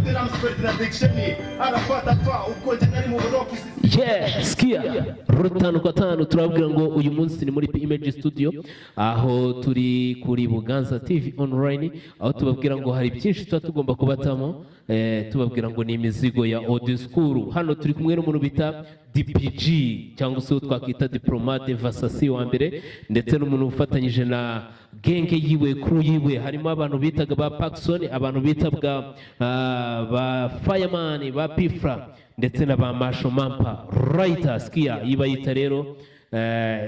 Gute Rumsfeld na Dick Cheney, Arafat apfa ubwo njye nari mu buroko isi. Yeah, sikia rutanu kwa tanu, turababwira ngo uyu munsi ni muri P Image Studio, aho turi kuri Buganza TV Online, aho tubabwira ngo hari byinshi tuba tugomba kubatamo, tubabwira ngo ni imizigo ya old school. Hano turi kumwe n'umuntu bita DPG, cyangwa se uwo twakwita Diplomate Vasasi wa mbere, ndetse n'umuntu ufatanyije na gang yiwe, crew yiwe, harimo abantu bitaga ba Paxson, abantu bitabwa ba Fireman, ba Pifra, ndetse na ba Masho Mampa Writer. Sikia iyi bayita rero,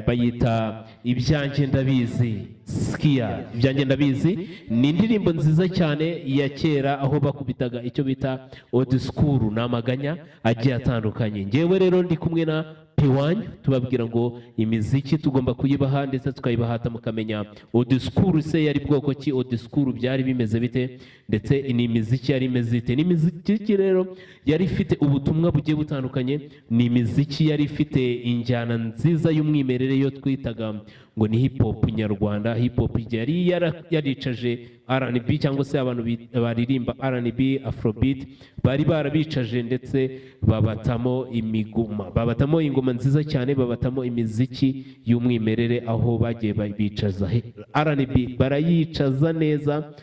bayita "Ibyanjye Ndabizi". Sikia, "Ibyanjye Ndabizi" ni indirimbo nziza cyane ya kera, aho bakubitaga icyo bita old school n'amaganya agiye atandukanye. Ngewe rero ndi kumwe na Piwanyu, tubabwira ngo imiziki tugomba kuyibaha ndetse tukayibahata mukamenya old school se yari bwoko ki, old school byari bimeze bite, ndetse ni imiziki yari imeze ite. Ni imiziki rero yari ifite ubutumwa bugiye butandukanye, ni imiziki yari ifite injyana nziza y'umwimerere yo twitaga ngo ni hip hop nyarwanda. Hip hop yari yaricaje R&B, cyangwa se abantu baririmba R&B, Afrobeat, bari barabicaje, ndetse babatamo imiguma, babatamo ingoma nziza cyane, babatamo imiziki y'umwimerere, aho bagiye bicaza R&B barayicaza neza,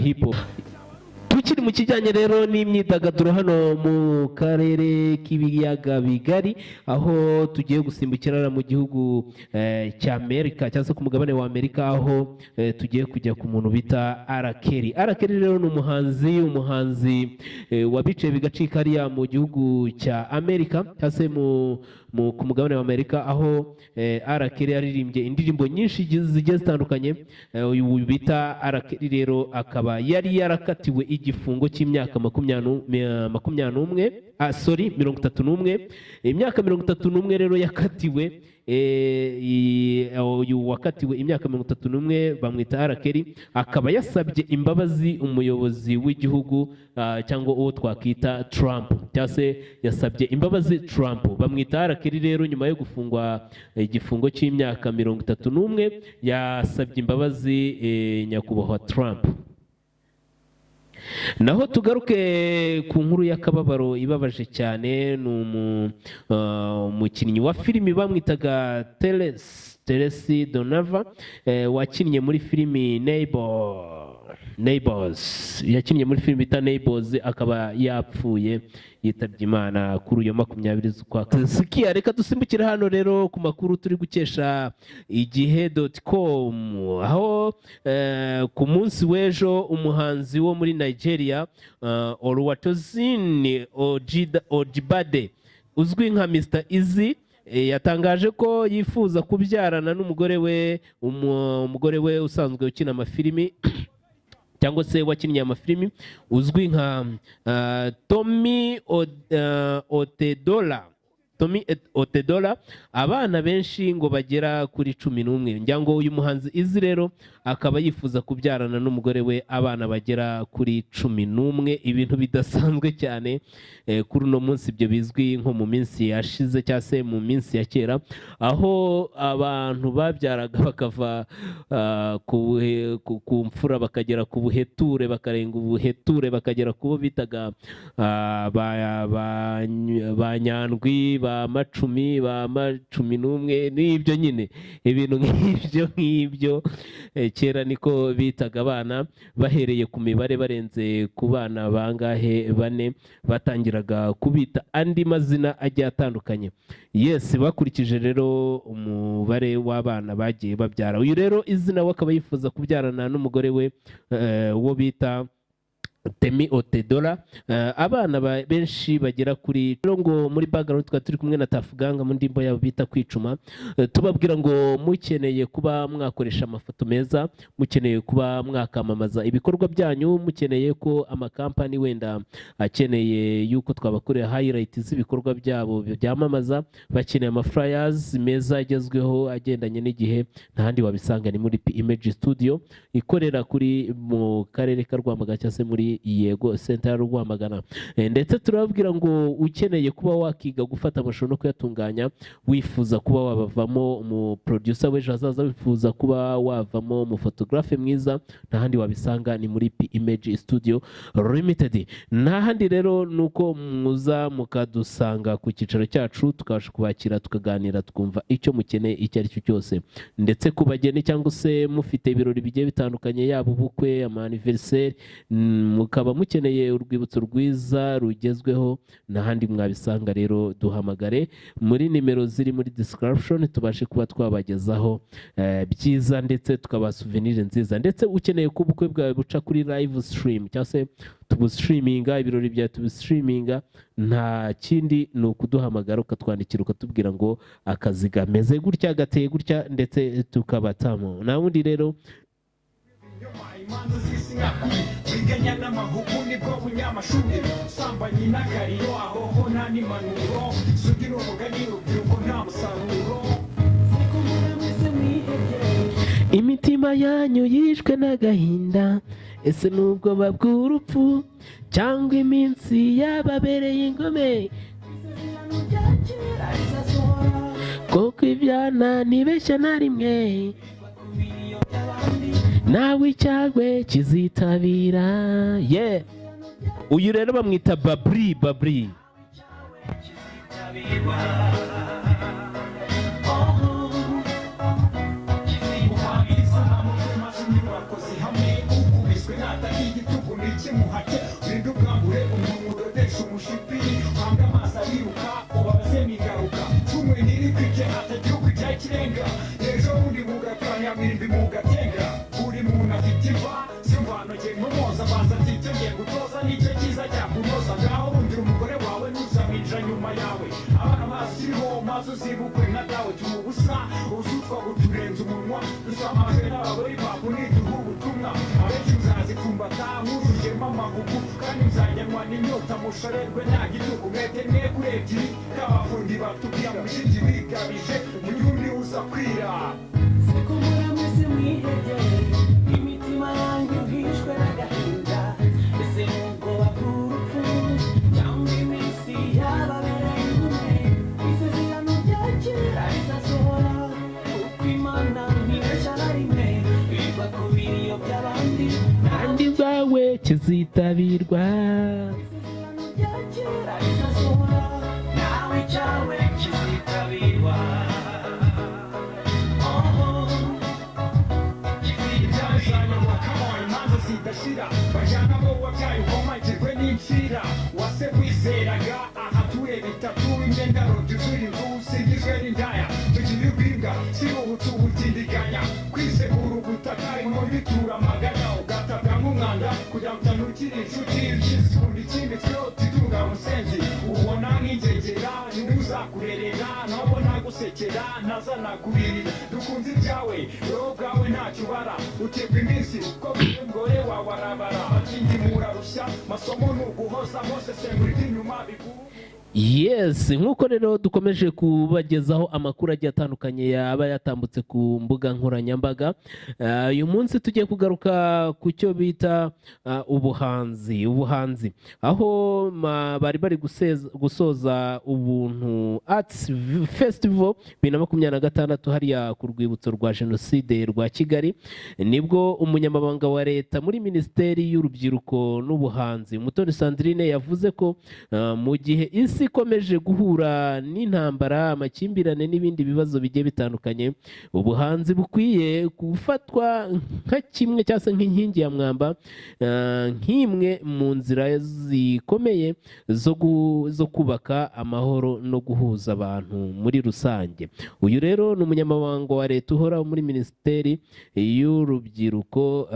hip hop. Tukiri mu kijyanye rero n'imyidagaduro hano mu karere k'Ibiyaga Bigari, aho tugiye gusimbukira mu gihugu cya Amerika, cyangwa se ku mugabane wa Amerika, aho tugiye kujya ku muntu bita R Kelly. R Kelly rero ni umuhanzi wabiciye bigacika hariya mu gihugu cya Amerika, cyangwa se ku mugabane wa Amerika, aho R Kelly yaririmbye indirimbo nyinshi zigiye zitandukanye. Uyu bita R Kelly rero akaba yari yarakatiwe igifungo cy'imyaka 21, sorry, 31. Imyaka 31 rero yakatiwe. Uyu wakatiwe imyaka 31 bamwita R Kelly, akaba yasabye imbabazi umuyobozi w'igihugu, cyangwa uwo twakita Trump, cyangwa se yasabye imbabazi Trump. Bamwita R Kelly rero, nyuma yo gufungwa igifungo cy'imyaka 31, yasabye imbabazi nyakubahwa Trump. Naho tugaruke ku nkuru y'akababaro ibabaje cyane, ni umukinnyi wa filimi bamwitaga Teresi Donava, wakinnye muri filimi Neighbors, yakinnye muri filimi bita Neighbors, akaba yapfuye, yitabye Imana kuri uyu 20 z'ukwa. Sikia, reka dusimbukire hano rero ku makuru turi gukesha igihe.com, aho ku munsi w'ejo umuhanzi wo muri Nigeria, Oluwatosin Ojibade, uzwi nka Mr Eazi, yatangaje ko yifuza kubyarana n'umugore we, umugore we usanzwe ukina amafilimi, cyangwa se wakinnye amafilimi, uzwi nka Tommy Otedola, Tommy Otedola, abana benshi ngo bagera kuri 11. Ngira ngo uyu muhanzi Eazi rero akaba yifuza kubyarana n'umugore we abana bagera kuri 11, ibintu bidasanzwe cyane kuri uno munsi. Ibyo bizwi nko mu minsi yashize, cyangwa se mu minsi ya kera, aho abantu babyaraga bakava ku mfura bakagera ku buheture, bakarenga ubuheture bakagera ku bo bitaga ba Nyandwi, ba Macumi, ba Macumi n'umwe, n'ibyo nyine, ibintu nk'ibyo ngibyo. Kera niko bitaga abana, bahereye ku mibare, barenze ku bana bangahe, bane, batangiraga kubita andi mazina agiye atandukanye. Yes, bakurikije rero umubare w'abana bagiye babyara. Uyu rero izina we akaba yifuza kubyarana n'umugore we, uwo bita Temi Otedola, abana benshi bagera kuri. Rero ngo muri background twari turi kumwe na Tuff Gang mu ndirimbo yabo bita "Kwicuma". Tubabwira ngo mukeneye kuba mwakoresha amafoto meza, mukeneye kuba mwakamamaza ibikorwa byanyu, mukeneye ko amakampani wenda akeneye yuko twabakorera highlight z'ibikorwa byabo byamamaza, bakeneye ama flyers meza agezweho agendanye n'igihe, nta handi wabisanga ni muri P Image Studio, ikorera kuri mu karere ka Rwamagana, cyangwa se muri muri Yego Center ya Rwamagana. Ndetse turababwira ngo ukeneye kuba wakiga gufata amashusho no kuyatunganya, wifuza kuba wabavamo umu producer w'ejo hazaza, wifuza kuba wavamo umu photographe mwiza, nta handi wabisanga ni muri P Image Studio Limited. Nta handi rero nuko muza mukadusanga ku cyicaro cyacu, tukabasha kubakira, tukaganira, tukumva icyo mukeneye icyo ari cyo cyose. Ndetse ku bageni cyangwa se mufite ibirori bigiye bitandukanye, yaba ubukwe, ama anniversaire, mukaba mukeneye urwibutso rwiza rugezweho, n'ahandi mwabisanga rero duhamagare muri nimero ziri muri description, tubashe kuba twabagezaho byiza ndetse tukaba souvenir nziza. Ndetse ukeneye ko ubukwe bwawe buca kuri live stream cyangwa se tubustreaminga, ibirori byawe tubustreaminga, nta kindi ni ukuduhamagara ukatwandikira ukatubwira ngo akazi gameze gutya, gateye gutya, ndetse tukabatamo. Nta wundi rero. Imanza z'isi nyakuri buriganya n'amahugu nibwo bunyamashuri sambanyi n'akariro aho ho nta n'impanuro sugira umugani urubyiruko nta musaruro. Imitima yanyu yishwe n'agahinda, ese n'ubwoba bw'urupfu cyangwa iminsi yababereye ingome, koko ibyana ntibeshya na rimwe, nawe icyagwe kizitabira. Ye uyu rero bamwita Babri Babri. Kandi bwawe kizitabirwa. Yes, nkuko rero dukomeje kubagezaho amakuru agiye atandukanye yaba yatambutse ku mbuga nkoranyambaga. Uyu munsi tugiye kugaruka ku cyo bita ubuhanzi. Ubuhanzi aho bari bari gusoza Ubuntu Arts Festival 2026 hariya ku rwibutso rwa Jenoside rwa Kigali, nibwo umunyamabanga wa leta muri Minisiteri y'Urubyiruko n'Ubuhanzi Mutoni Sandrine yavuze ko mu gihe isi ikomeje guhura n'intambara, amakimbirane n'ibindi bibazo bigiye bitandukanye, ubuhanzi bukwiye gufatwa nka kimwe cyangwa se nk'inkingi ya mwamba, nk'imwe mu nzira zikomeye zo kubaka amahoro no guhuza abantu muri rusange. Uyu rero ni umunyamabanga wa leta uhora muri Minisiteri y'Urubyiruko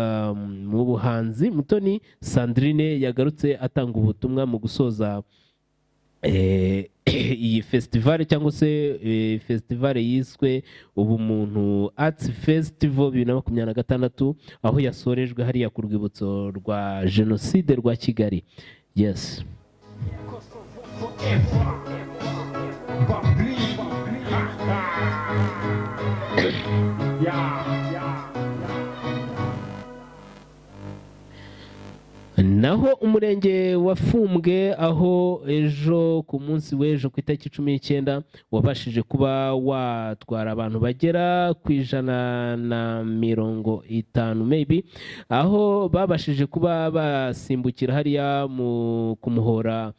mu buhanzi, Mutoni Sandrine, yagarutse atanga ubutumwa mu gusoza iyi festival cyangwa se festival yiswe Ubumuntu Arts Festival 2026, aho yasorejwe hariya ku rwibutso rwa Jenoside rwa Kigali. Yes. Naho umurenge wa Fumbwe, aho ejo ku munsi w'ejo ku itariki 19 wabashije kuba watwara abantu bagera ku 150 maybe, aho babashije kuba basimbukira hariya mu kumuhora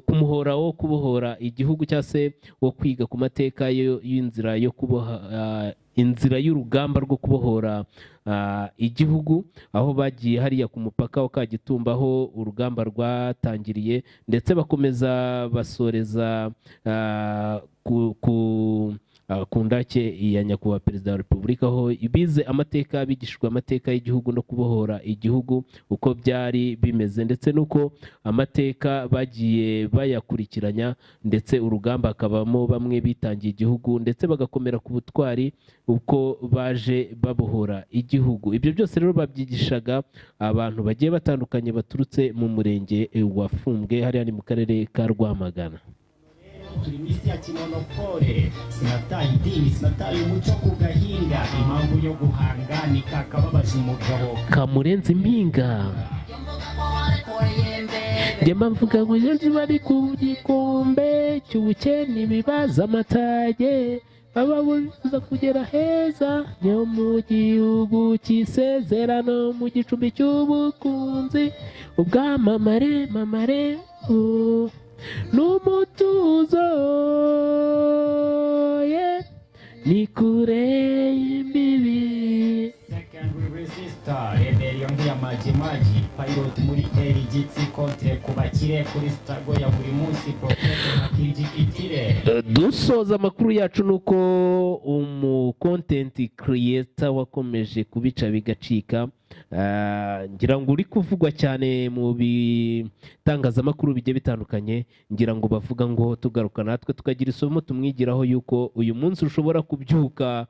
kumuhora wo kubohora igihugu, cyangwa se wo kwiga ku mateka y'inzira yo kuboha inzira y'urugamba rwo kubohora igihugu, aho bagiye hariya ku mupaka wa Kagitumba aho urugamba rwatangiriye, ndetse bakomeza basoreza ku ndake ya nyakubahwa Perezida wa Repubulika, aho bize amateka, bigishijwe amateka y'igihugu no kubohora igihugu uko byari bimeze, ndetse n'uko amateka bagiye bayakurikiranya, ndetse urugamba hakabamo bamwe bitangiye igihugu ndetse bagakomera ku butwari uko baje babohora igihugu. Ibyo byose rero babyigishaga abantu bagiye batandukanye baturutse mu murenge wa Fumbwe, hariya ni mu karere ka Rwamagana. Turi misi ya kimonopole, sinataye idini, sinataye umuco ku gahinga, impamvu yo guhanga ni kakababaje umugabo Kamurenze impinga. Njye mvuga ngo ejo bari ku gikombe cy'ubukene, bibaza amatage baba bifuza kugera heza, yo mu gihugu cy'isezerano, mu gicumbi cy'ubukunzi, ubwamamare mamare n'umutuzo, ye ni kure y'imbibi. Secondary resistor, rebellion ya maji maji, pilot muri LGT contre ku bakire kuri struggle ya buri munsi, prophet makirigitire. Dusoza amakuru yacu nuko umu content creator wakomeje kubica bigacika, ngira ngo uri kuvugwa cyane mu bitangazamakuru bigiye bitandukanye, ngira ngo bavuga ngo tugaruka natwe tukagira isomo tumwigiraho yuko uyu munsi ushobora kubyuka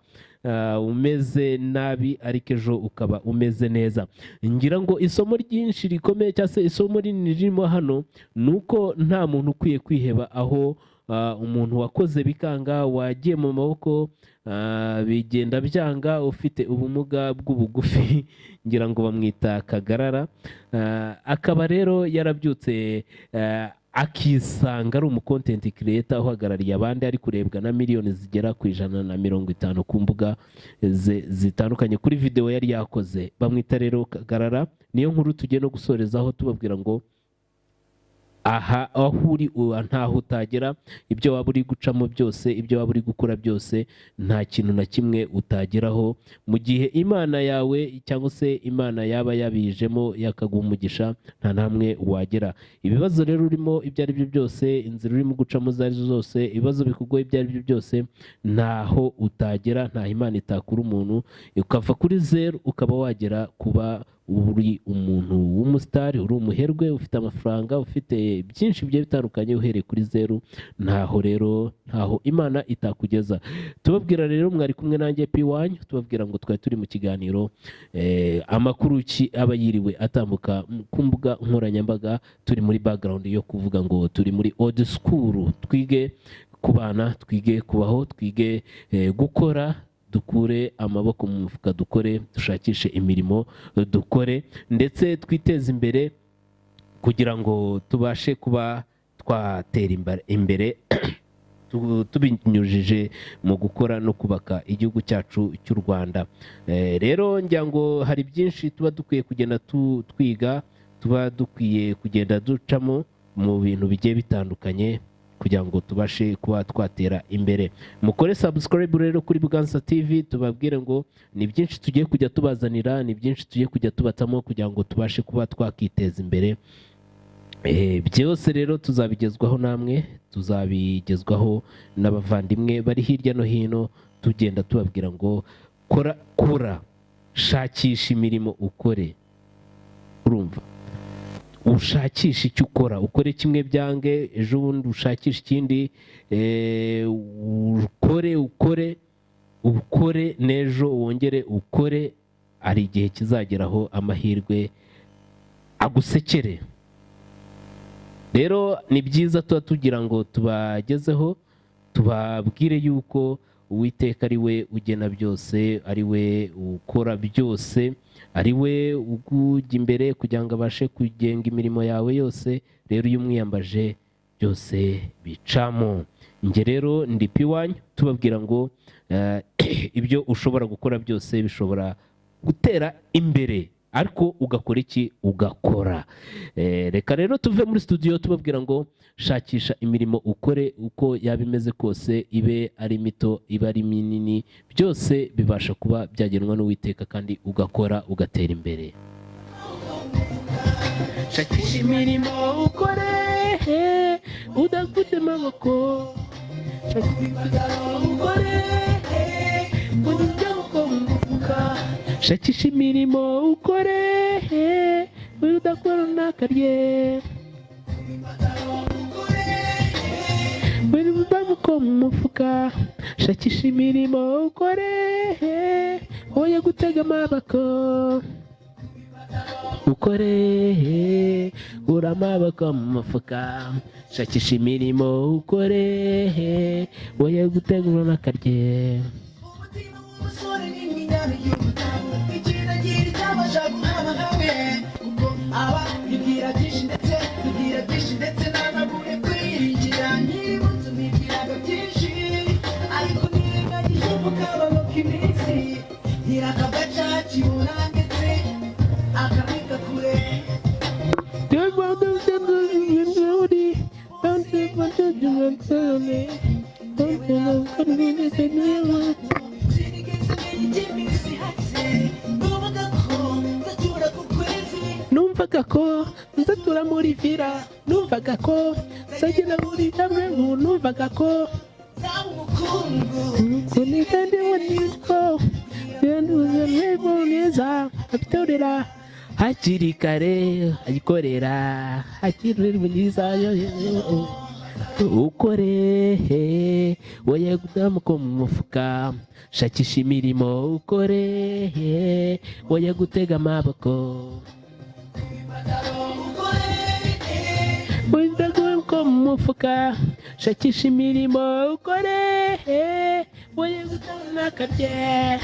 umeze nabi ariko ejo ukaba umeze neza. Ngira ngo isomo ryinshi rikomeye cyangwa se isomo rinini ririmo hano nuko nta muntu ukwiye kwiheba, aho umuntu wakoze bikanga, wagiye mu maboko bigenda byanga, ufite ubumuga bw'ubugufi ngira ngo bamwita Kagarara, akaba rero yarabyutse akisanga ari umu content creator uhagarariye abandi, ari kurebwa na miliyoni zigera ku 150 ku mbuga zitandukanye kuri video yari yakoze. Bamwita rero Kagarara. Niyo nkuru tugiye no gusorezaho tubabwira ngo aha aho uri ntaho utagera, ibyo waba uri gucamo byose, ibyo waba uri gukora byose, nta kintu na kimwe utageraho mu gihe Imana yawe cyangwa se Imana yaba yabijemo yakaguha umugisha, nta namwe wagera. Ibibazo rero urimo ibyo ari byo byose, inzira urimo gucamo izo ari zo zose, ibibazo bikugoye ibyo ari byo byose, ntaho utagera, nta Imana itakura umuntu, ukava kuri zeru ukaba wagera kuba uri umuntu w'umusitari, uri umuherwe, ufite amafaranga, ufite byinshi bigiye bitandukanye, uhereye kuri zeru. Ntaho rero, ntaho Imana itakugeza. Tubabwira rero mwari kumwe nanjye P1, tubabwira ngo twari turi mu kiganiro amakuru ki aba yiriwe atambuka ku mbuga nkoranyambaga, turi muri background yo kuvuga ngo turi muri old school, twige kubana, twige kubaho, twige gukora, dukure amaboko mu mufuka, dukore, dushakishe imirimo, dukore ndetse twiteze imbere kugira ngo tubashe kuba twatera imbere tubinyujije mu gukora no kubaka igihugu cyacu cy'u Rwanda. Rero ngira ngo hari byinshi tuba dukwiye kugenda twiga, tuba dukwiye kugenda ducamo mu bintu bigiye bitandukanye kugira ngo tubashe kuba twatera imbere. Mukore subscribe rero kuri Buganza TV, tubabwire ngo ni byinshi tugiye kujya tubazanira, ni byinshi tugiye kujya tubatamo kugira ngo tubashe kuba twakiteza imbere. Byose rero tuzabigezwaho namwe, tuzabigezwaho n'abavandimwe bari hirya no hino, tugenda tubabwira ngo kora, kora, shakisha imirimo ukore, urumva ushakisha icyo ukora, ukore kimwe byange, ejo bundi ushakisha ikindi, ukore ukore ukore, n'ejo wongere ukore. Hari igihe kizageraho amahirwe agusekere. Rero ni byiza tuba tugira ngo tubagezeho, tubabwire yuko Uwiteka ari we ugena byose, ari we ukora byose, ari we ugujya imbere kugira ngo abashe kugenga imirimo yawe yose. Rero iyo umwiyambaje byose bicamo. Njye rero ndi P1 tubabwira ngo ibyo ushobora gukora byose bishobora gutera imbere, ariko ugakora iki? Ugakora. Reka rero tuve muri studio tubabwira ngo shakisha imirimo ukore uko yaba imeze kose, ibe ari mito ibe ari minini, byose bibasha kuba byagenwa n'Uwiteka kandi ugakora ugatera imbere. Shakisha imirimo ukore udafite amaboko, shakisha imirimo ukore udakora nakarye, amaboko mu mufuka, shakisha imirimo ukore oya gutega amaboko, ukore ura amaboko mu mufuka, shakisha imirimo ukore oya gutega n'akarye. Numvaga ko nzatura muri vira, numvaga ko nzagera muri hamwe, numvaga ko abitorera hakiri kare, ayikorera hakiri mwiza ukore woye gudamuka mu mufuka, shakisha imirimo ukore woye gutega amaboko, ko mu mufuka, shakisha imirimo ukore woye gutega n'akarye.